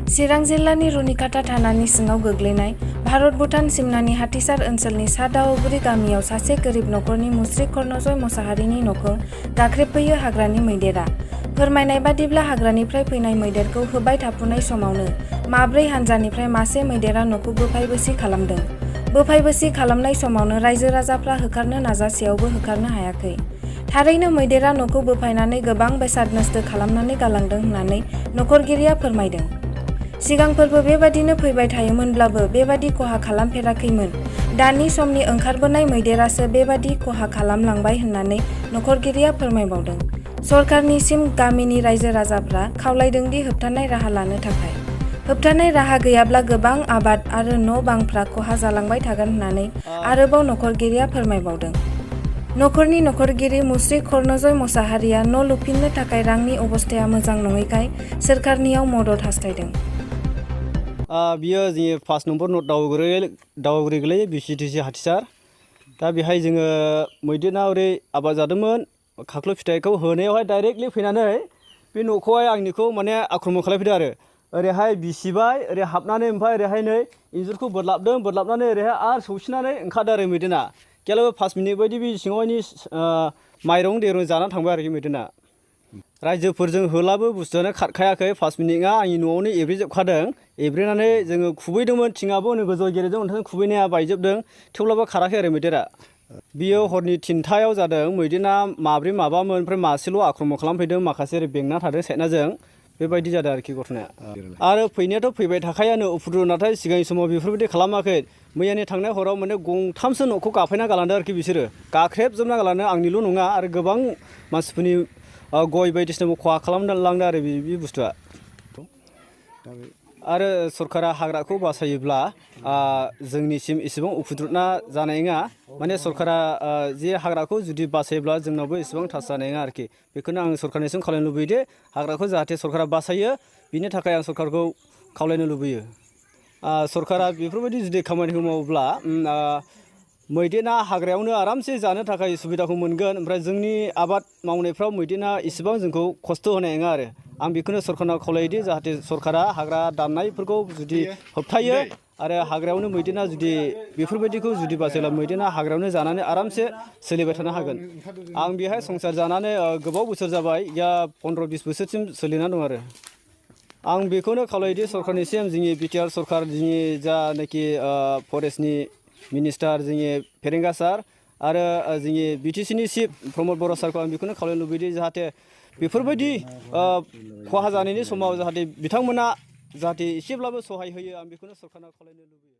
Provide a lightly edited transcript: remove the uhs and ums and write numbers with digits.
चिरां जिल्लानि रुनिकाटा थानानि सिङाव गोग्लैनाय भारत भुटान सिमनानि हाथिसार ओनसोलनि सा दावगुरि गामियाव सासे गोरिब नखरनि मुस्रि कर्णजय मोसाहारिनि न'खौ गाख्रेबफैयो हाग्रानि मैदेरा। फोरमायनाय बादिब्ला हाग्रानिफ्राय फैनाय मैदेरखौ होबाय थाफुनाय समावनो माब्रै हानजानिफ्राय मासे मैदेरा न'खौ बोफायबोसि खालामदों। बोफायबोसि खालामनाय समावनो रायजो राजाफ्रा होखारनो नाजासेयावबो होखारनो हायाखै। थारैनो मैदेरा न'खौ बोफायनानै गोबां बेसाद नस्थ' खालामनानै गालांदों होननानै नखरगिरिया फोरमायदों। सिगांफोरबो बेबादिनो फैबाय थायोमोनब्लाबो बेबादि खहा खालामफेराखैमोन। दानि समनि ओंखारबोनाय मैदेरासो बेबादि खहा खालामलांबाय होननानै नखरगिरिया फोरमायबावदों। सरकारनिसिम गामिनि रायजो राजाफ्रा खावलायदोंदि होबथानाय राहा लानो थाखाय। होबथानाय राहा गैयाब्ला गोबां आबाद आरो न' बांफ्रा खहा जालांबाय थागोन होननानै आरोबाव नखरगिरिया फोरमायबावदों। नखरनि नखरगिरि मुस्रि कर्णजय मोसाहारिया न' लुफिननो थाखाय रांनि अबस्थाया मोजां नङैखाय सोरखारनियाव मदद हास्थायदों। बियो जोंनि 5 नम्बर दावगुरि गोलैयो BCTC हाथिसार। दा बेहाय जोङो मैदेरा ओरै आबाद जादोंमोन। खाख्लौ फिथाइखौ होनायावहाय डाइरेक्टलि फैनानै बे न'खौहाय आंनिखौ माने आक्रमन खालामफैदों आरो। ओरैहाय बिसिबाय ओरै हाबनानै ओमफ्राय ओरैहाय नै इन्जुरखौ बोदलाबदों। बोदलाबनानै ओरैहाय आरो सौसिनानै ओंखारदों आरो मैदेरा। गेलाबो 5 मिनिट बायदि बे सिङावनि माइरं दैरं जानानै थांबाय आरोखि मैदेरा। रायजोफोरजों होलाबो बुस्थुआनो खारखायाखै। 5 मिनिटआ आंनि न'आवनो एब्रेजोबखादों। एब्रेनानै जोङो खुबैदोंमोन थिङाबो हनै गोजौ गेरेजों अन्थाइजों खुबैनाया बायजोबदों। थेवब्लाबो खाराखै आरो मैदेरा। बियो हरनि 3टायाव जादों। मैदेरा माब्रै माबामोन ओमफ्राय मासेल' आक्रमन खालामफैदों। माखासे ओरै बेंना थादों साइडनाजों। बेबायदि जादों आरोखि घटनाया। आरो फैनायाथ' फैबाय थाखायानो उपद्रब, नाथाय सिगांनि समाव बेफोरबायदि खालामाखै। मैयानि थांनाय हराव माने गंथामसो न'खौ गाफायना गालांदों आरोखि बिसोरो। गाख्रेबजोबना गालांदों। आंनिल' नङा आरो गोबां मानसिफोरनि गय बायदिसिनाबो खहा खालामनानै लांदों आरो बे बुस्थुआ। आरो सरकारा हाग्राखौ बासायोब्ला जोंनिसिम एसेबां उपद्रबना जानाय नङा। माने सरकारा जे हाग्राखौ जुदि बासायोब्ला जोंनावबो एसेबां थास जानाय नङा आरोखि। बेखौनो आं सरकारनिसिम खावलायनो लुबैयोदि हाग्राखौ जाहाथे सरकारा बासायो, बिनि थाखाय आं सरकारखौ खावलायनो लुबैयो। सरकारा बेफोरबायदि जुदि खामानिखौ मावोब्ला मैदेरा हाग्रायावनो आरामसे जानो थाखाय सुबिदाखौ मोनगोन। ओमफ्राय जोंनि आबाद मावनायफ्राव मैदेरा इसेबां जोंखौ खस्थ' होनाय नङा आरो। आं बेखौनो सरकारनाव खावलायोदि जाहाथे सरकारा हाग्रा दाननायफोरखौ जुदि होबथायो आरो हाग्रायावनो मैदेरा जुदि बेफोरबायदिखौ जुदि बासायोब्ला मैदेरा हाग्रायावनो जानानै आरामसे सोलिबाय थानो हागोन। आं बेहाय संसार जानानै गोबाव बोसोर जाबाय। 15-20 बोसोरसिम सोलिनानै दं आरो। आं बेखौनो खावलायोदि सरकारनिसिम जोंनि BTR सरकार, जोंनि जानाखि फरेस्टनि मिनिस्टार जोंनि फेरेंगा सार आरो जोंनि BTCनि चिफ प्रमद बर' सारखौ आं बेखौनो खावलायनो लुबैदों जाहाथे बेफोरबायदि खहा जानायनि समाव जाहाथे बिथांमोना जाहाथे एसेब्लाबो सहाय होयो। आं बेखौनो सरकारनाव खावलायनो लुबैयो।